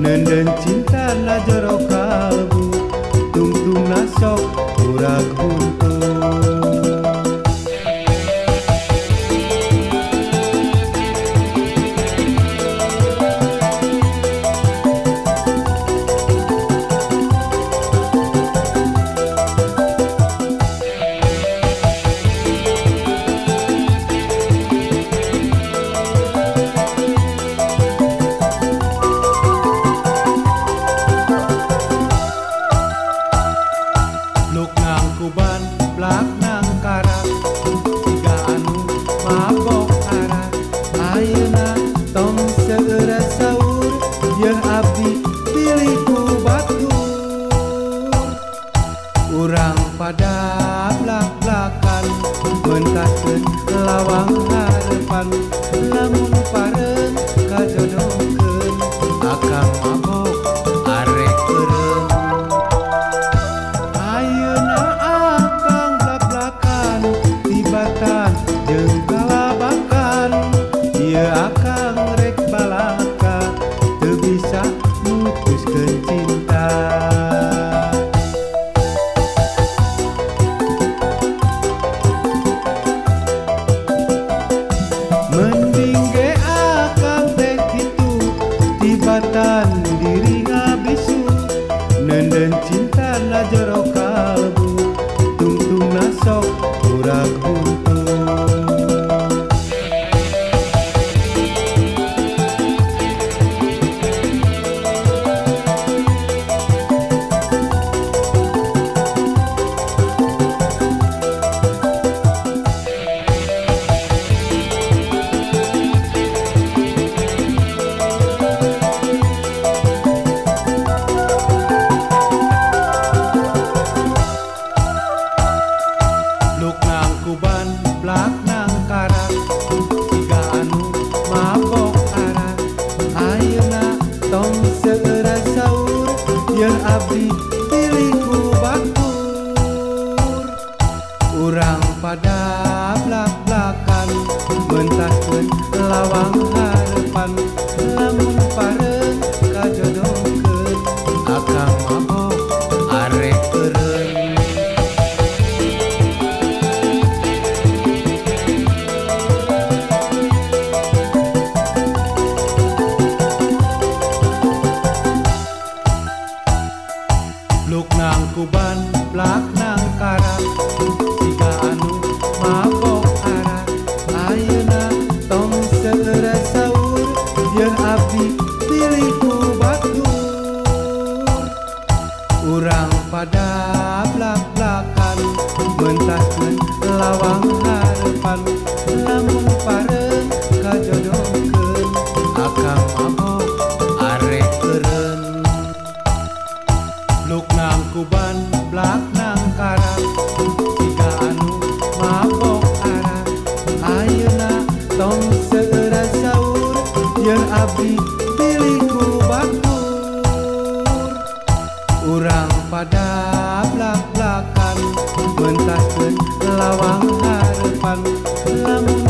Nenden cinta na jero kalbu tungtungna sok murag buntu. Kuban blak nang karak siga anu mabok arak. Ayeuna tong seueur saur yeuh abdi pilih ku batur. Urang pada blak-blakan mentaskeun lawang harepan lamun pareng kajodohkeun akang mabok arek eureun. Jeung kalabakan ieu akang rek balaka teu bisa mutuskeun cinta. Mending ge akang teh kitu tibatan diri ngabisu nenden cinta na jero kalbu tungtungna sok murag buntu. Kuban blak nang karak siga anu mabok arak. Ayeuna tong seueur saur yeuh abdi pilih ku batur. Urang pada blak-blakan mentaskeun lawang harepan lamun pareng kajodohkeun akang mabok arek eureun. Luk nang kuban blak nang karak siga anu mabok arak. Ayeuna tong seueur saur yeuh abdi pilih ku batur. Urang pada blak-blakan mentaskeun lawang harepan lamun pareng kajodohkeun akang mabok arek eureun. Luk nang kuban blak nang karak siga anu mabok arak. Ayeuna tong seueur saur yeuh abdi pilih ku batur. Urang pada blak-blakan mentaskeun lawang harepan lamun.